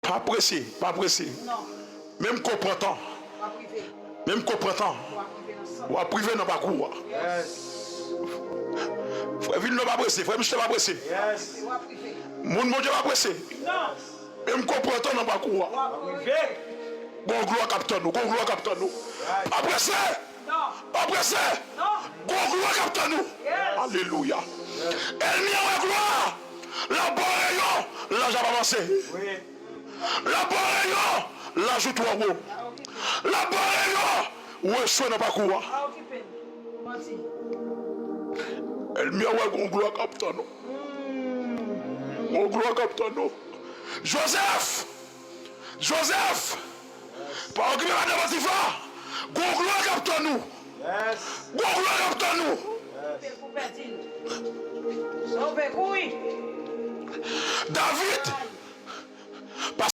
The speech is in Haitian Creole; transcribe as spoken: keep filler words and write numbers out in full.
Pa prese, pa prese. Menm ke w pran tan. Menm ke w pran tan. W ap rive nan pakou a. Frè Vilnè pa prese, frè Michel pa prese. Moun Bondye pa prese. Menm ke w pran tan nan pakou a. Gon glwa k ap tann ou, gon glwa k ap tann ou. Pa prese! Pa prese! Gon glwa k ap tann ou. Alelouya. Ènmi an wè glwa a. L ap ba w reyon, laj ap avanse. L ap ba w reyon, laj ou twò wo. L ap ba w reyon, ou echwe nan pakou a. Ènmi an wè gon glwa k ap tann ou. Gon glwa k ap tann ou. Joseph! Joseph! Pa okipe madan Potifa! Gon glwa k ap tann ou! Gon glwa k ap tann ou! David! Pa